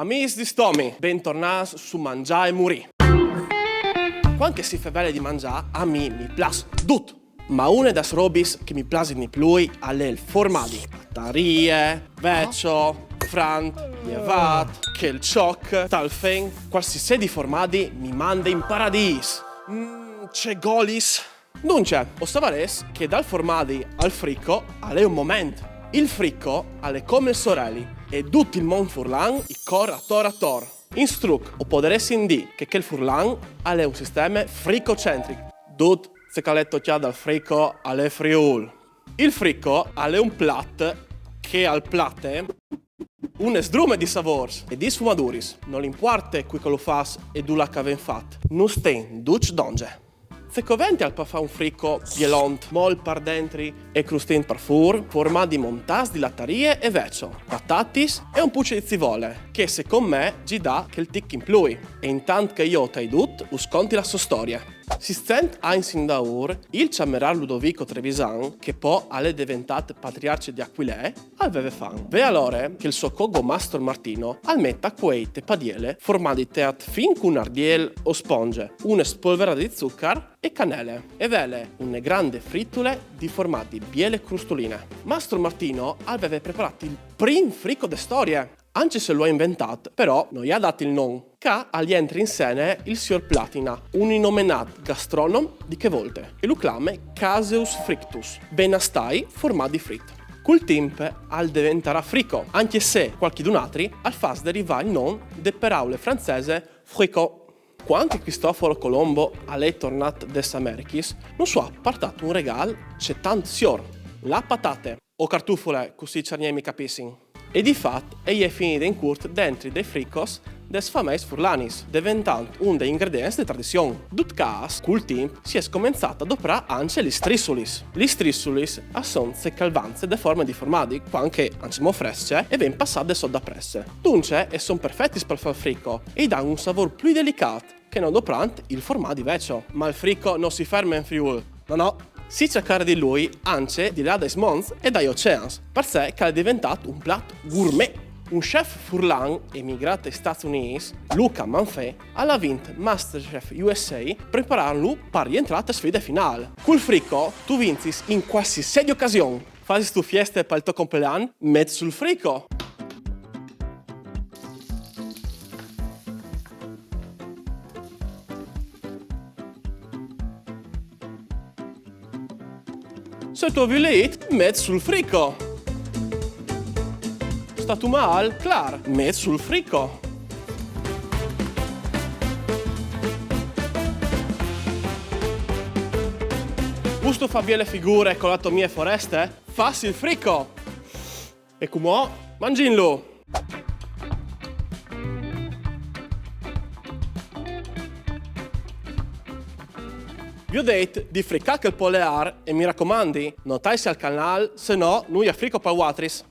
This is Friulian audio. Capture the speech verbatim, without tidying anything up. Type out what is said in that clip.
Amîs di Stomi, bentornâts su Mangiâ e Murî. Cuant che si fevele di mangiâ, a mi mi plâs dut. Ma une das robis che mi plasin di plui al è il formadi. Latarie, vecio, frant, lievât, chel cioc, tal fen, cualsisedi formadi mi mande in paradîs. Mm, ce golis! Duncje, o savarês che dal formadi al frico al è un moment. Il frico al è come il soreli e dut il mont furlan i cor ator ator. In struc, o podaressin dî che chel furlan al è un sisteme fricocentric. Dut ce che al è tocjât dal frico al è Friûl. Il frico al è un plat che al plate une sdrume di savôrs e di sfumaduris. Nol impuarte cui che lu fâs e dulà che al ven fat, nus ten ducj dongje. Ce covential par fâ un frico bielont, molt par dentri e crustint par fûr, formât di montâts di latarie e vecio, patatis e un puç di civole, che secont me i dà chel tic in plui. E intant che jo o tai dut, us conti la sô storie. Sîscent agns indaûr, il cjamerâr Ludovico Trevisan, che po al è deventât patriarcje di Aquilee, al veve fam. Ve alore che il so cogo Mastro Martino al met a cuei te padiele formadi teât fin cun ardiel o spongje, une spolverade di zucar e canele, e vele une grande fritule di formadi biele crustuline. Mastro Martino al veve preparât il prin frico de storie, ancje se lu à inventât, però no i à dât il non. Ca al jentre in sene il siôr Platina, un inomenât gastronom di chê volte, e lu clame caseus frictus, ben a stâi formadi frit. Cul timp al deventarà frico, ancje se cualchidun altri al fâs derivâ il non de peraule francese fricot. Cuant che Cristoforo Colombo al è tornât des Americhis, nus à puartât un regâl cetant siôr, la patate, o cartufule, cussì i cjargnei mi capissin. E di fat e je finide in curt dentri dai fricos des fameis furlanis, deventant un dai ingredients de tradizion. Dut câs, cul timp si è scomençât a doprâ ancje lis strissulis. Lis strissulis a son ce che al vanze de forme di formadi, cuant che ancjemò frescje, e ven passade sot da presse. Duncje e son perfetis par fâ il frico e i dan un savôr plui delicât che no doprant il formadi vecio. Ma il frico no si ferme in Friûl. No, no. Si cjacare di lui ancje di là dai monts e dai oceans, parcè che al è deventât un plat gourmet. Un chef furlan emigrât tai Stâts Unîts, Luca Manfè, al à vint Masterchef U S A preparantlu par jentrâ te sfide finâl. Cul frico tu vincis in cualsisedi ocasion. Fasistu fieste pal to complean? Met sul frico! Se tu vûs, met sul frico! Stâstu mâl? Clâr, met sul frico! Vûstu fâ biele figure cu la tô mie foreste? Fâs il frico! E cumò, mangìnlu! Vi ai dit di fricâ chel poleâr e mi racomandi, notaitsi al canâl, se no no i à frico par vualtris.